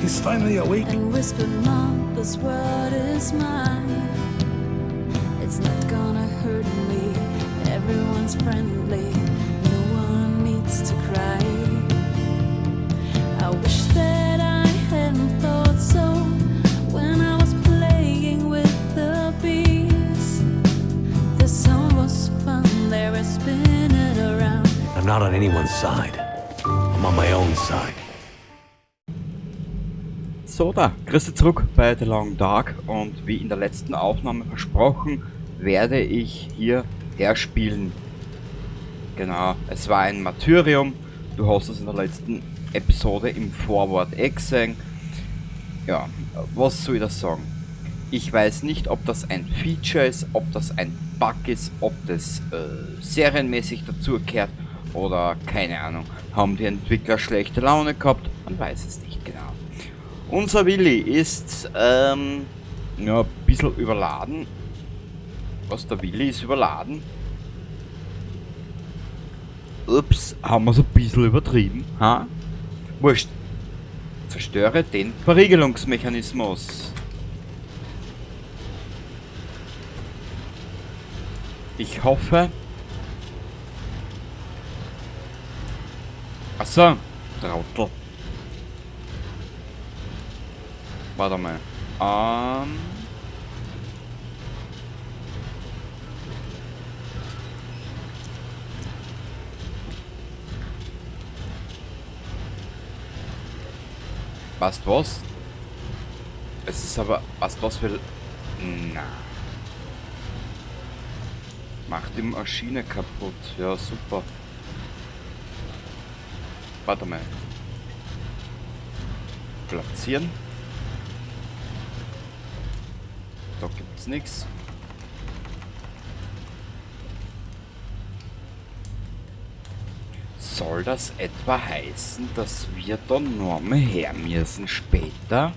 He's finally awake. And whispered, Mom, this world is mine. It's not gonna hurt me. Everyone's friendly. No one needs to cry. I wish that I hadn't thought so when I was playing with the bees. The sun was fun, they were spinning around. I'm not on anyone's side. I'm on my own side. So da, grüß dich zurück bei The Long Dark und wie in der letzten Aufnahme versprochen, werde ich hier herspielen. Genau, es war ein Martyrium, du hast es in der letzten Episode im Vorwort eh gesehen. Ja, was soll ich da sagen? Ich weiß nicht, ob das ein Feature ist, ob das ein Bug ist, ob das serienmäßig dazugehört oder keine Ahnung. Haben die Entwickler schlechte Laune gehabt? Man weiß es nicht genau. Unser Willi ist ja, ein bisschen überladen. Was, der Willi ist überladen? Ups, haben wir's ein bisschen übertrieben, ha? Wurscht. Zerstöre den Verriegelungsmechanismus. Ich hoffe... Achso, Trottel. Warte mal. Weißt was? Es ist aber... Weißt was will... Na. Macht die Maschine kaputt. Ja, super. Warte mal. Platzieren. Da gibt's nix. Soll das etwa heißen, dass wir da noch mal her müssen später?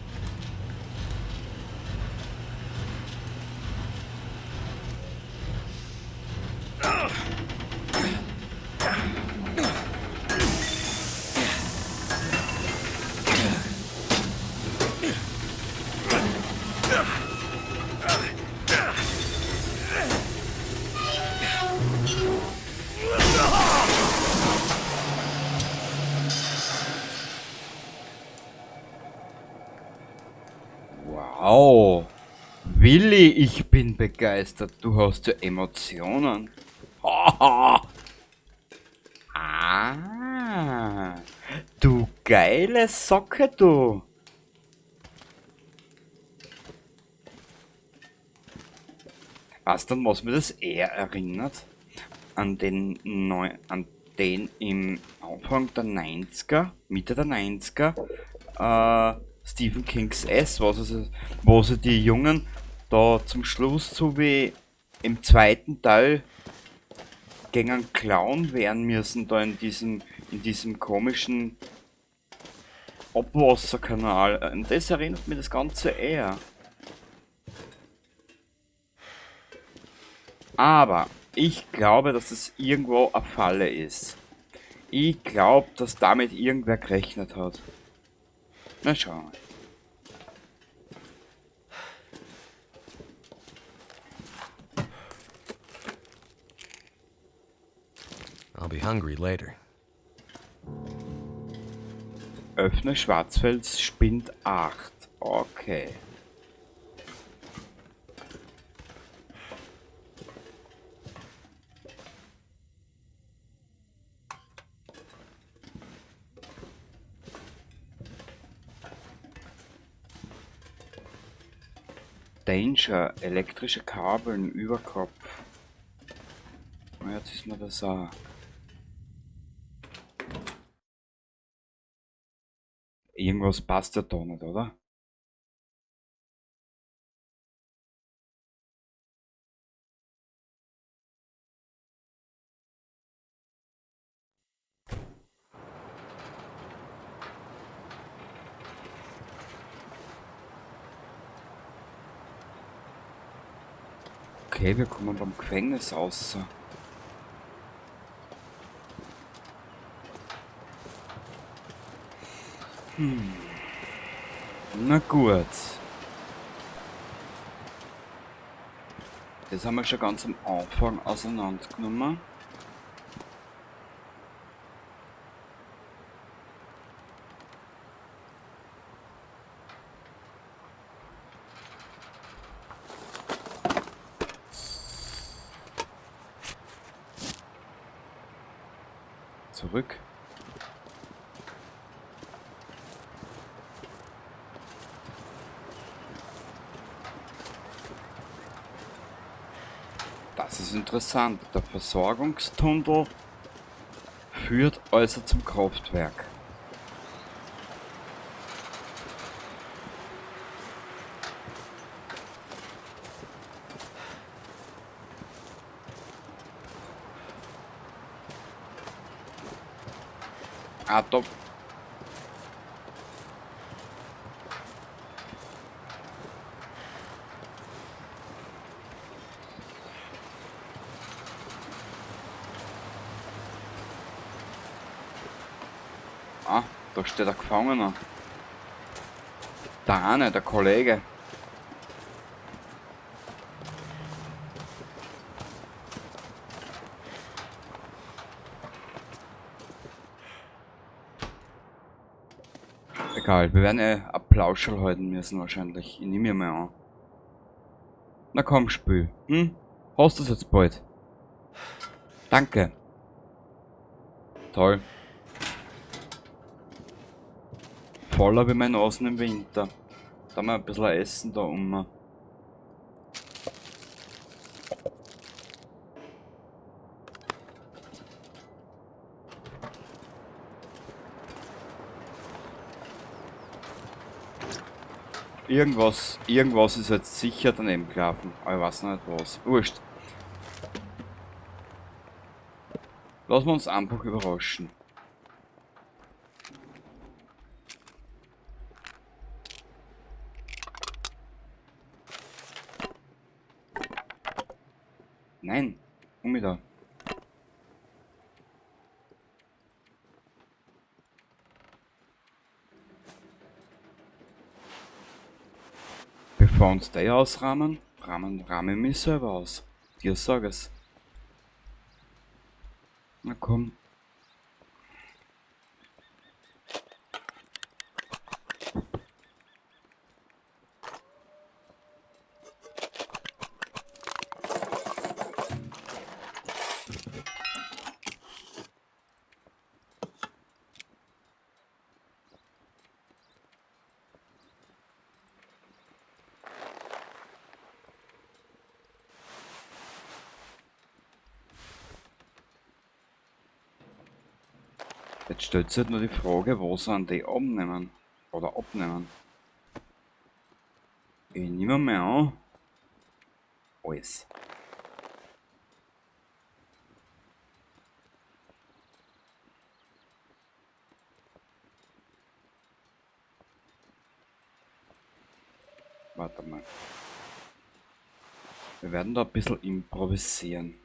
Wow! Willi, ich bin begeistert. Du hast ja Emotionen. Ah, du geile Socke, du. Weißt du, an was mir das eher erinnert? An den im Anfang der 90er, Mitte der 90er Stephen Kings S, wo sie die Jungen da zum Schluss, so wie im zweiten Teil, gegen einen Clown wehren müssen, da in diesem komischen Abwasserkanal. Und das erinnert mich das Ganze eher. Aber ich glaube, dass das irgendwo eine Falle ist. Ich glaub, dass damit irgendwer gerechnet hat. Na, schauen wir mal. I'll be hungry later. Öffne Schwarzfels Spind 8. Okay. Danger, elektrische Kabeln über Kopf. Na, jetzt ist mir das auch. Irgendwas passt ja da nicht, oder? Okay, wir kommen beim Gefängnis raus. Na gut. Das haben wir schon ganz am Anfang auseinandergenommen. Zurück. Das ist interessant. Der Versorgungstunnel führt also zum Kraftwerk. Ah, top. Ah, da steht der Gefangener. Der eine, der Kollege. Egal, wir werden eh Applaus halten müssen wahrscheinlich. Ich nehme mir mal an. Na komm, Spül. Hm? Hast du's jetzt bald? Danke. Toll. Voller wie mein Nasen im Winter. Da haben wir ein bisschen Essen da oben. Irgendwas ist jetzt sicher daneben gelaufen. Aber ich weiß noch nicht was. Wurscht. Lassen wir uns einfach überraschen. Nein, um wieder. Bevor uns die ausrahmen, rahmen wir mich selber aus. Dir sag es. Na komm. Jetzt stellt sich halt nur die Frage, wo sollen die abnehmen? Oder abnehmen? Ich nehme mal an. Alles. Warte mal. Wir werden da ein bisschen improvisieren.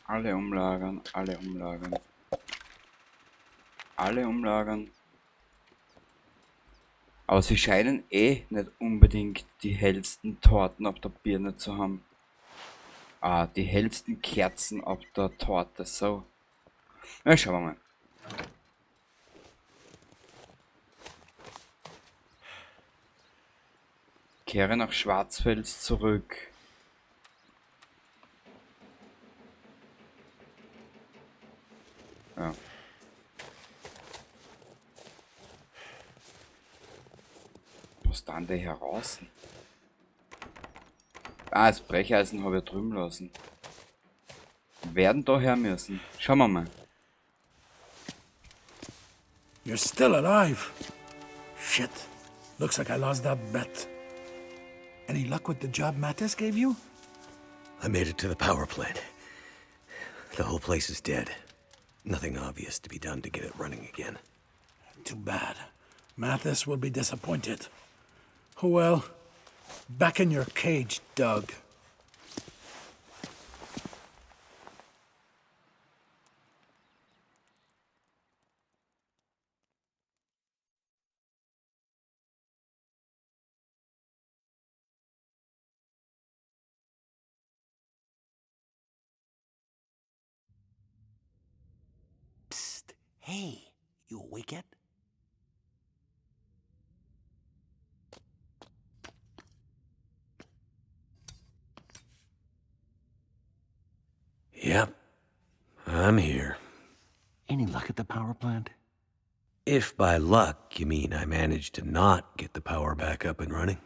Alle umlagern, alle umlagern. Alle umlagern. Aber sie scheinen eh nicht unbedingt die hellsten Torten auf der Birne zu haben. Ah, die hellsten Kerzen auf der Torte, so. Na, schauen wir mal. Kehre nach Schwarzfels zurück. Ja. Was dann der heraus? Ah, das Brecheisen habe ich drüben lassen. Werden da her müssen. Schauen wir mal. You're still alive. Shit. Looks like I lost that bet. Any luck with the job Mathis gave you? I made it to the power plant. The whole place is dead. Nothing obvious to be done to get it running again. Too bad. Mathis will be disappointed. Oh well, back in your cage, Doug. Psst. Hey, you awake yet? Yep. I'm here. Any luck at the power plant? If by luck you mean I managed to not get the power back up and running,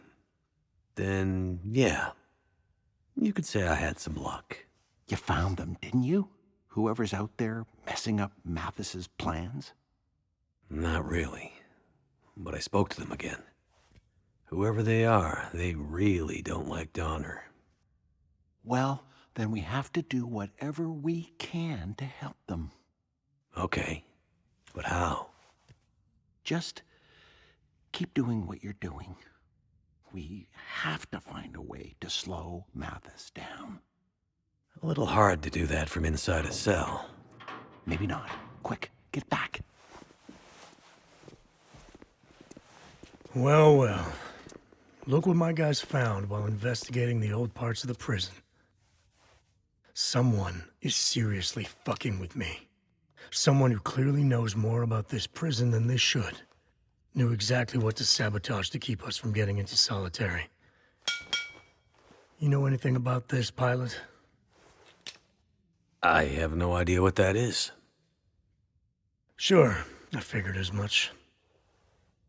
then yeah. You could say I had some luck. You found them, didn't you? Whoever's out there messing up Mathis's plans? Not really. But I spoke to them again. Whoever they are, they really don't like Donner. Well, then we have to do whatever we can to help them. Okay. But how? Just keep doing what you're doing. We have to find a way to slow Mathis down. A little hard to do that from inside a cell. Maybe not. Quick, get back. Well, well. Look what my guys found while investigating the old parts of the prison. Someone is seriously fucking with me. Someone who clearly knows more about this prison than they should. Knew exactly what to sabotage to keep us from getting into solitary. You know anything about this, pilot? I have no idea what that is. Sure, I figured as much.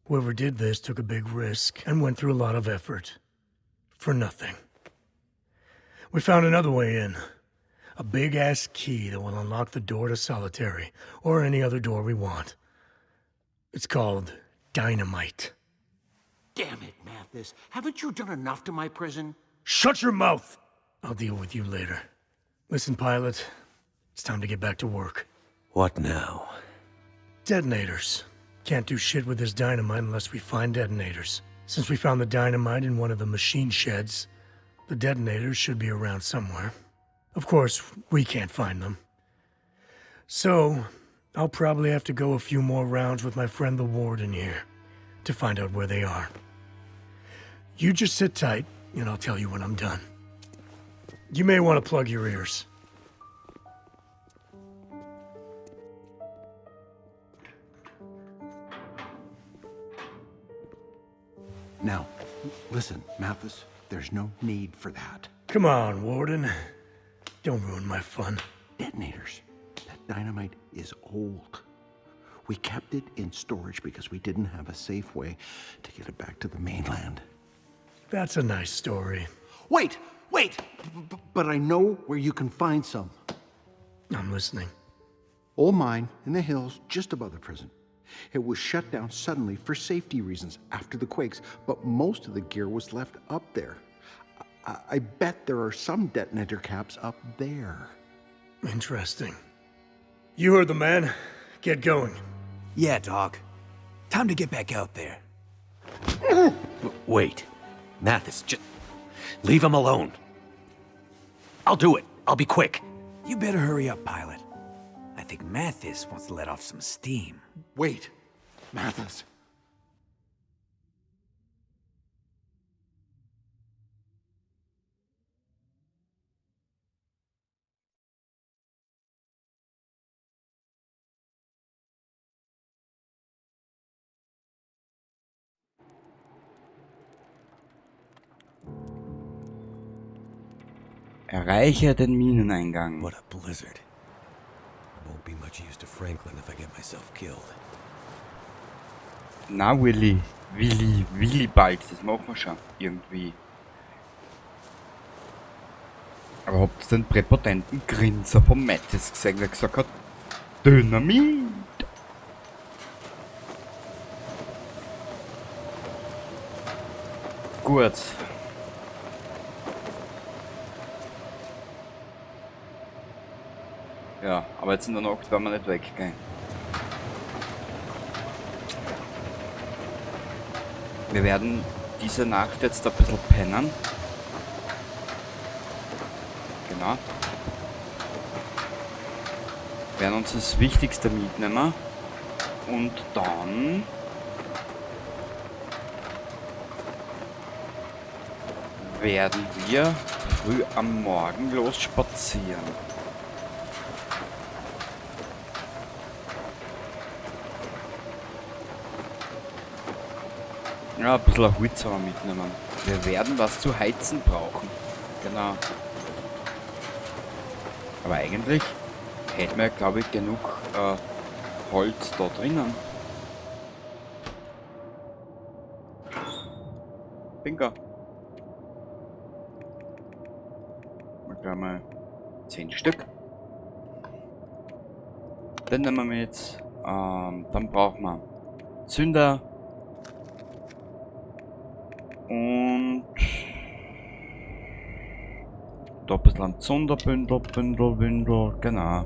Whoever did this took a big risk and went through a lot of effort. For nothing. We found another way in. A big ass key that will unlock the door to solitary, or any other door we want. It's called dynamite. Damn it, Mathis. Haven't you done enough to my prison? Shut your mouth! I'll deal with you later. Listen, pilot, it's time to get back to work. What now? Detonators. Can't do shit with this dynamite unless we find detonators. Since we found the dynamite in one of the machine sheds, the detonators should be around somewhere. Of course, we can't find them. So, I'll probably have to go a few more rounds with my friend the warden here to find out where they are. You just sit tight, and I'll tell you when I'm done. You may want to plug your ears. Now, listen, Mathis, there's no need for that. Come on, Warden. Don't ruin my fun. Detonators. That dynamite is old. We kept it in storage because we didn't have a safe way to get it back to the mainland. That's a nice story. Wait, wait! But I know where you can find some. I'm listening. Old mine in the hills just above the prison. It was shut down suddenly for safety reasons after the quakes, but most of the gear was left up there. I bet there are some detonator caps up there. Interesting. You heard the man. Get going. Yeah, Doc. Time to get back out there. Wait. Mathis, just leave him alone. I'll do it. I'll be quick. You better hurry up, pilot. I think Mathis wants to let off some steam. Wait, Mathis. Erreiche den Mineneingang. What a blizzard. Won't be much use to Franklin if I get myself killed. Na, Willi. Willi, Willi bald. Das machen wir schon. Irgendwie. Aber habt ihr den präpotenten Grinser vom Mathis gesehen, der gesagt hat, Dynamit! Gut. Ja, aber jetzt in der Nacht werden wir nicht weggehen. Wir werden diese Nacht jetzt ein bisschen pennen. Genau. Wir werden uns das Wichtigste mitnehmen. Und dann werden wir früh am Morgen los spazieren. Ja, ein bisschen Holz haben wir mitnehmen. Wir werden was zu heizen brauchen. Genau. Aber eigentlich hätten wir, glaube ich, genug Holz da drinnen. Bingo. Mal gleich mal 10 Stück. Den nehmen wir mit. Dann brauchen wir Zünder. Und da ein bisschen ein Zunderbündel, Bündel, Bündel, genau.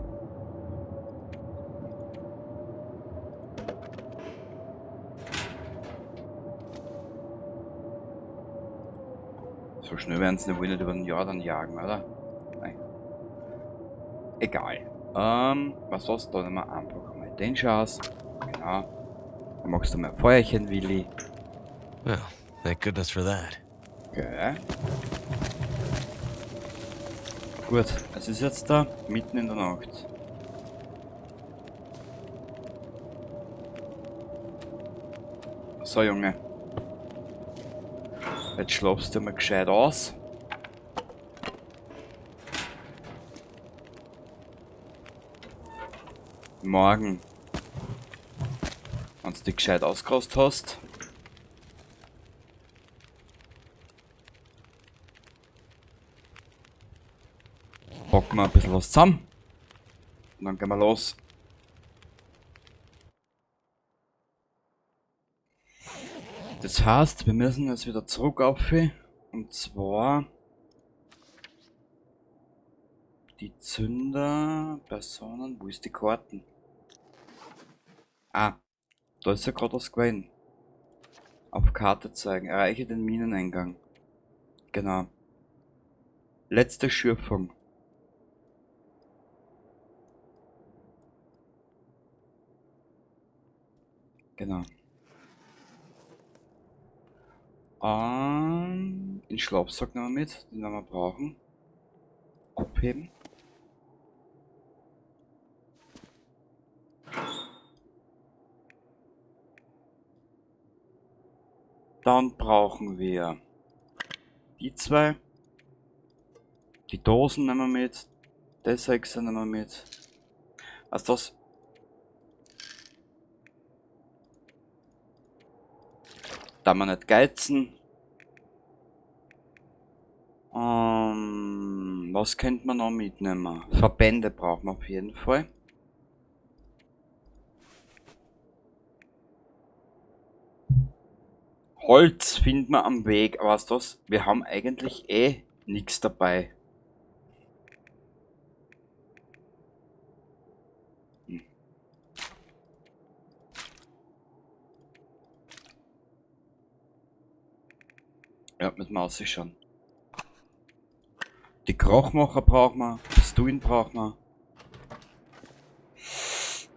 So schnell werden sie wohl nicht über den Jordan jagen, oder? Nein. Egal. Was war's? Da nehmen wir einfach mal den Schatz. Genau. Dann machst du mal ein Feuerchen, Willi. Well, thank goodness for that. Okay. Gut, es ist jetzt da, mitten in der Nacht. So, Junge. Jetzt schlafst du mal gescheit aus. Morgen, wenn du dich gescheit ausgerast hast, packen wir ein bisschen was zusammen. Und dann gehen wir los. Das heißt, wir müssen jetzt wieder zurück auf. Und zwar die Zünder, Personen, wo ist die Karten? Ah, da ist ja gerade was gewesen. Auf Karte zeigen, erreiche den Mineneingang. Genau. Letzte Schürfung. Genau. Den Schlafsack nehmen wir mit, den werden wir brauchen. Abheben. Dann brauchen wir die zwei. Die Dosen nehmen wir mit. Das 6 nehmen wir mit. Also das. Da wir nicht geizen. Was könnte man noch mitnehmen? Verbände brauchen wir auf jeden Fall. Holz finden wir am Weg, aber weißt du was? Wir haben eigentlich eh nix dabei. Ja, müssen wir aussichern. Die Krochmacher brauchen wir, Pistolen brauchen wir.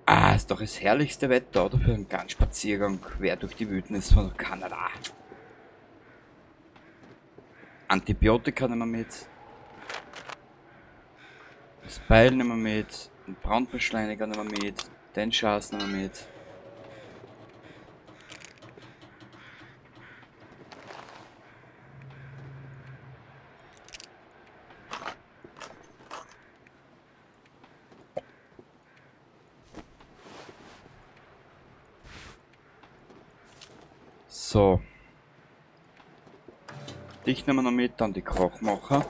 Ah, ist doch das herrlichste Wetter, oder? Für einen kleinen Spaziergang quer durch die Wildnis von Kanada. Antibiotika nehmen wir mit. Das Beil nehmen wir mit. Den Brandbeschleuniger nehmen wir mit. Den Schatz nehmen wir mit. So. Dich nehmen wir noch mit, dann die Krochmacher.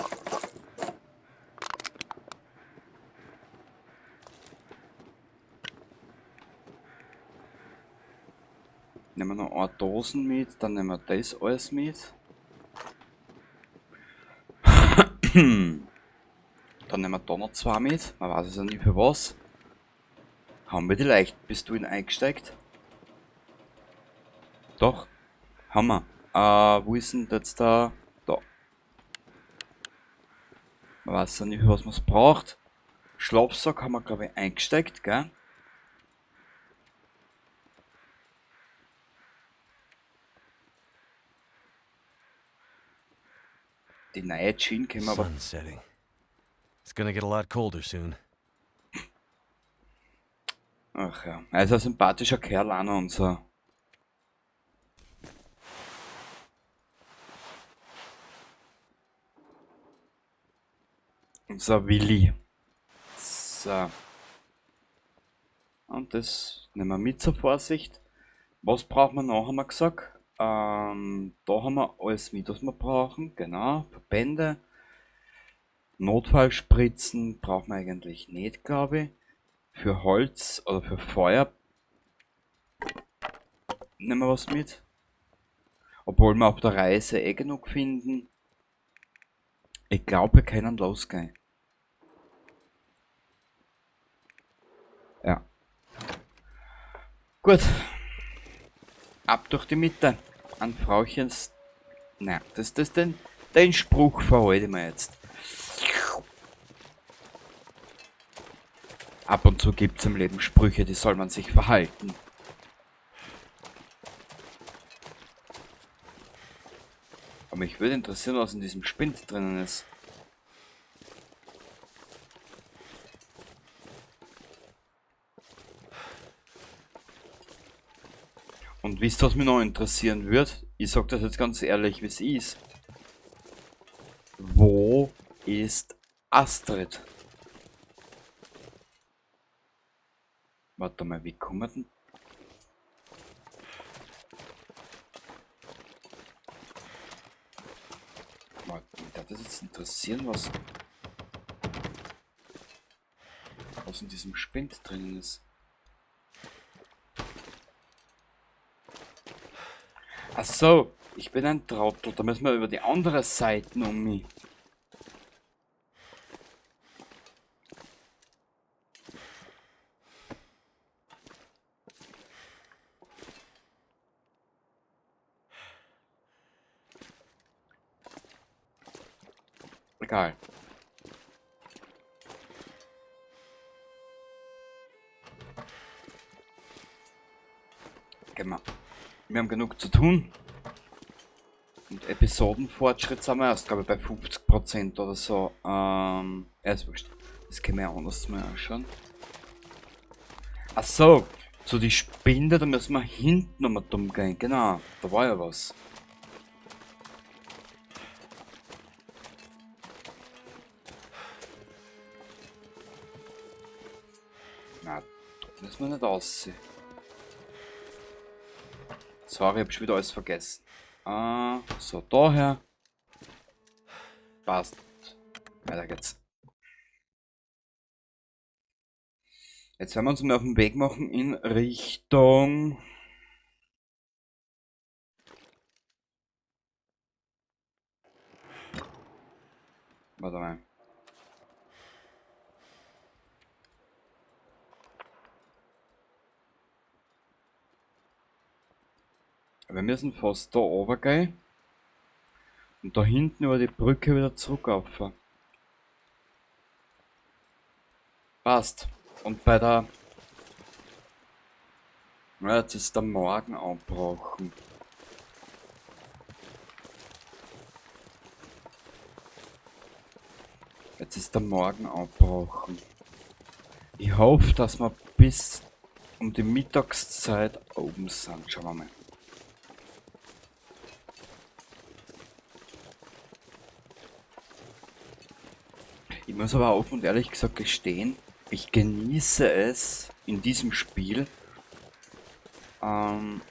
Nehmen wir noch eine Dosen mit, dann nehmen wir das alles mit. Dann nehmen wir da noch 2 mit. Man weiß es ja nie für was. Haben wir die Leichtpistolen eingesteckt? Doch, haben wir. Wo ist denn jetzt da? Da. Man weiß ja nicht, für was man's braucht. Schlafsack haben wir, glaub ich, eingesteckt, gell? Die neue Jeans können wir aber Sun's setting. It's going to get a lot colder soon. Ach ja, er ist ein sympathischer Kerl auch noch unser. Unser Willi. So. Und das nehmen wir mit zur Vorsicht. Was brauchen wir noch, haben wir gesagt. Da haben wir alles mit, was wir brauchen. Genau, Verbände. Notfallspritzen brauchen wir eigentlich nicht, glaube ich. Für Holz oder für Feuer nehmen wir was mit. Obwohl wir auf der Reise eh genug finden. Ich glaub, wir können losgehen. Ja. Gut. Ab durch die Mitte. An Frauchens. Nein, den Spruch verhalte ich mir jetzt. Ab und zu gibt's im Leben Sprüche, die soll man sich verhalten. Aber mich würde interessieren, was in diesem Spind drinnen ist. Und wisst ihr, was mich noch interessieren wird? Ich sag das jetzt ganz ehrlich, wie's ist. Wo ist Astrid? Warte mal, wie kommen wir denn? Warte, mich würde das jetzt interessieren, was in diesem Spind drinnen ist. Ach so, ich bin ein Trottel, da müssen wir über die andere Seite um mich. Egal. Gehen wir. Wir haben genug zu tun. Und Episodenfortschritt sind wir erst, glaub ich, bei 50% oder so. Ja, ist wurscht. Das können wir ja anders mal anschauen. Ach so, zu die Spinde, da müssen wir hinten nochmal dumm gehen. Genau, da war ja was. Na, da müssen wir nicht aussehen. Sorry, ich hab schon wieder alles vergessen. So, daher. Passt. Weiter geht's. Jetzt werden wir uns mal auf den Weg machen in Richtung... Warte mal. Wir müssen fast da runtergehen und da hinten über die Brücke wieder zurücklaufen. Passt. Und bei der... Ja, jetzt ist der Morgen angebrochen. Jetzt ist der Morgen angebrochen. Ich hoffe, dass wir bis um die Mittagszeit oben sind. Schauen wir mal. Ich muss aber offen und ehrlich gesagt gestehen, ich genieße es in diesem Spiel, ohne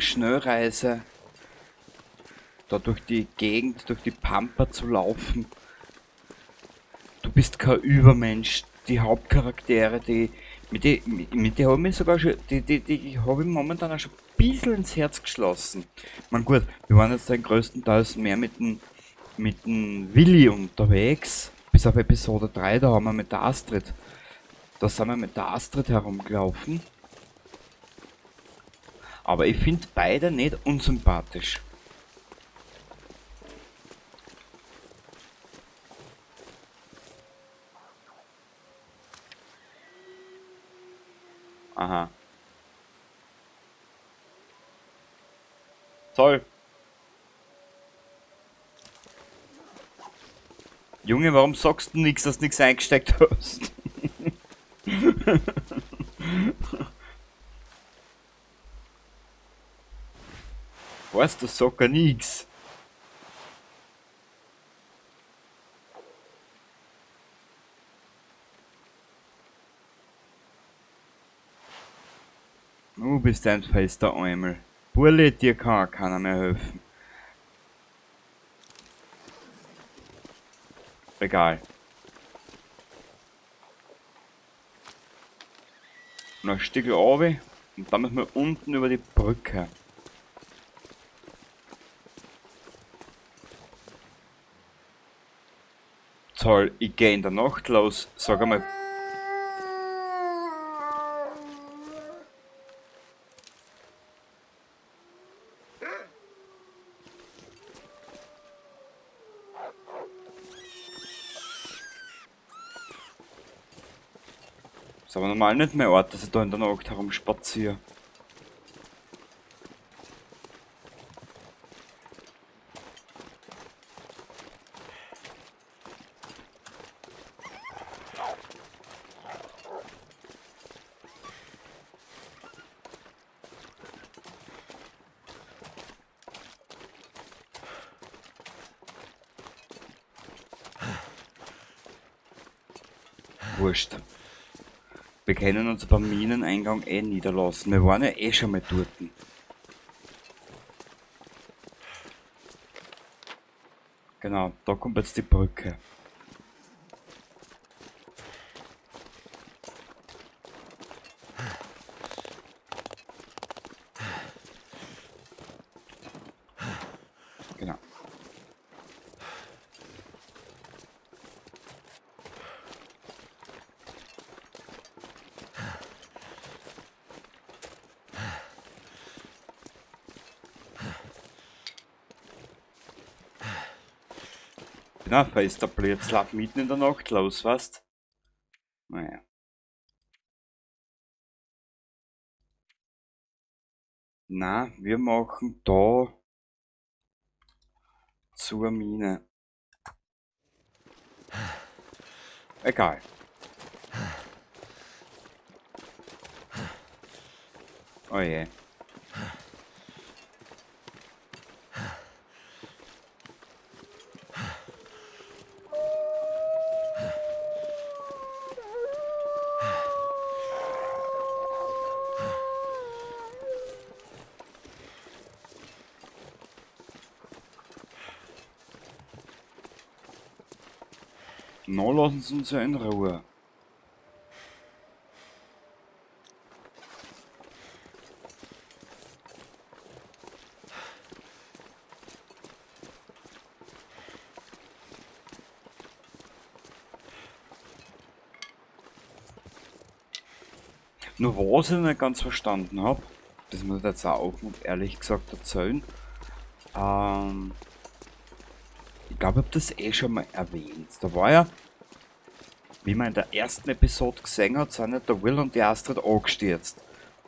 Schnellreise da durch die Gegend, durch die Pampa zu laufen. Du bist kein Übermensch. Die Hauptcharaktere, die Mit die, mit die habe ich mir sogar schon, die habe ich momentan auch schon ein bisschen ins Herz geschlossen. Ich mein, gut, wir waren jetzt den größten Teil mehr mit dem Willi unterwegs. Bis auf Episode 3, da haben wir mit der Astrid. Da sind wir mit der Astrid herumgelaufen. Aber ich find beide nicht unsympathisch. Aha. Toll. Junge, warum sagst du nix, dass du nix eingesteckt hast? Weißt du, sag ja nix. Du bist ein fester Eumel. Burli, dir kann auch keiner mehr helfen. Egal. Noch ein Stück runter und dann müssen wir unten über die Brücke. Toll, ich geh in der Nacht los, sag einmal. Ist aber normal nicht mein Ort, dass ich da in der Nacht herumspaziere. Wurscht. Wir können uns beim Mineneingang eh niederlassen. Wir waren ja eh schon mal dort. Genau, da kommt jetzt die Brücke. Genau. Na, fester Blitzlapp mitten in der Nacht los, weißt? Naja. Na, wir machen da zur Mine. Egal. Oh je. No, lassen Sie uns ja in Ruhe. Nur was ich nicht ganz verstanden hab, das muss ich jetzt auch offen und ehrlich gesagt erzählen. Ich glaub, ich hab das eh schon mal erwähnt. Da war ja, wie man in der ersten Episode gesehen hat, sind ja der Will und die Astrid angestürzt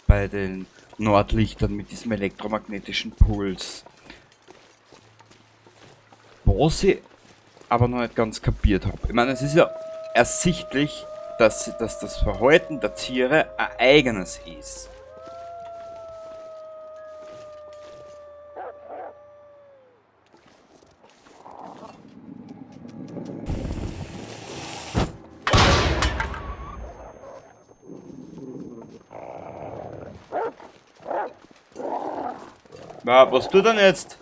bei den Nordlichtern mit diesem elektromagnetischen Puls. Was ich aber noch nicht ganz kapiert hab. Ich meine, es ist ja ersichtlich, dass das Verhalten der Tiere ein eigenes ist. Na, was tut er denn jetzt?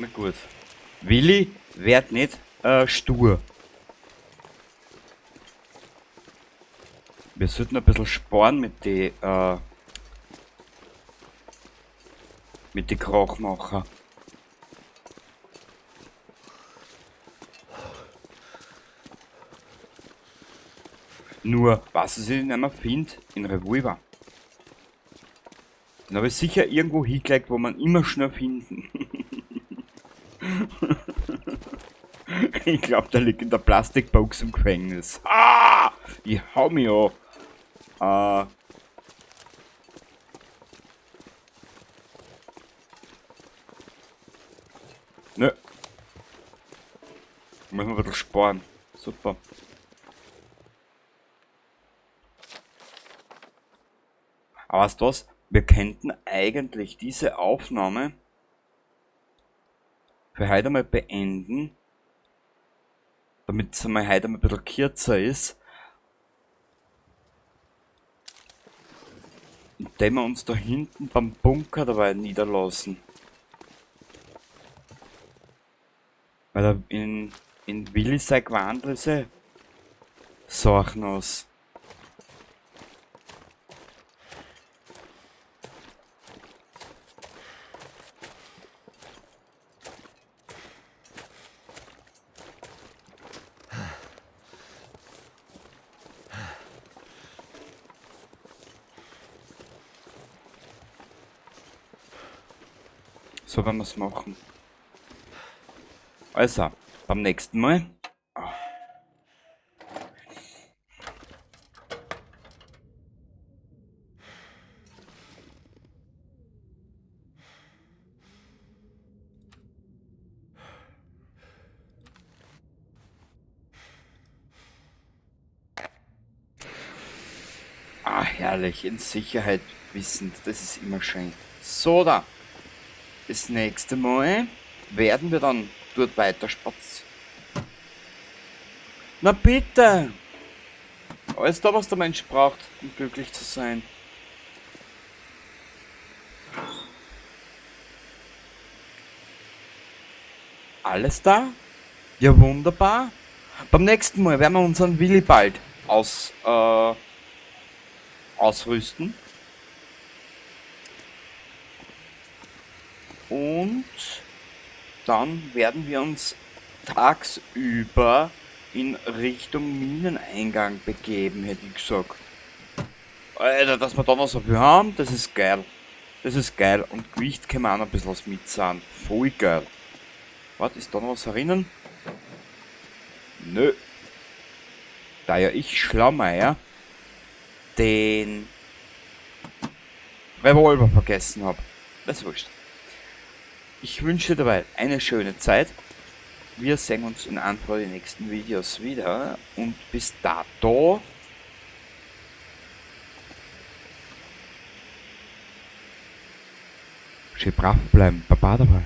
Na gut. Willi werd nicht stur. Wir sollten ein bisschen sparen mit die Krachmacher. Nur, was ich nicht mehr finde, in Revolver. Den habe ich sicher irgendwo hingelegt, wo man immer schnell finden. Ich glaub, der liegt in der Plastikbox im Gefängnis. Ah! Ich hau mich an. Nö. Muss man ein bisschen sparen. Super. Aber weißt du was? Wir könnten eigentlich diese Aufnahme für heute mal beenden, damit es einmal heute mal ein bisschen kürzer ist, indem wir uns da hinten beim Bunker dabei niederlassen. Weil da in Willi sein Gewandel ist eh Sachen aus. So werden wir's machen. Also, beim nächsten Mal. Ah, herrlich, in Sicherheit wissend, das ist immer schön. So, da. Das nächste Mal werden wir dann dort weiter spazieren. Na bitte! Alles da, was der Mensch braucht, um glücklich zu sein. Alles da? Ja, wunderbar. Beim nächsten Mal werden wir unseren Willibald ausrüsten. Und dann werden wir uns tagsüber in Richtung Mineneingang begeben, hätte ich gesagt. Alter, dass wir da noch so viel haben, das ist geil. Das ist geil. Und Gewicht können wir auch noch ein bisschen was mitzahlen. Voll geil. Warte, ist da noch was erinnern? Nö. Da ja ich Schlaumeier den Revolver vergessen hab. Das ist wurscht. Ich wünsche dir dabei eine schöne Zeit. Wir sehen uns in einem der nächsten Videos wieder. Und bis dato. Schön brav bleiben. Baba dabei.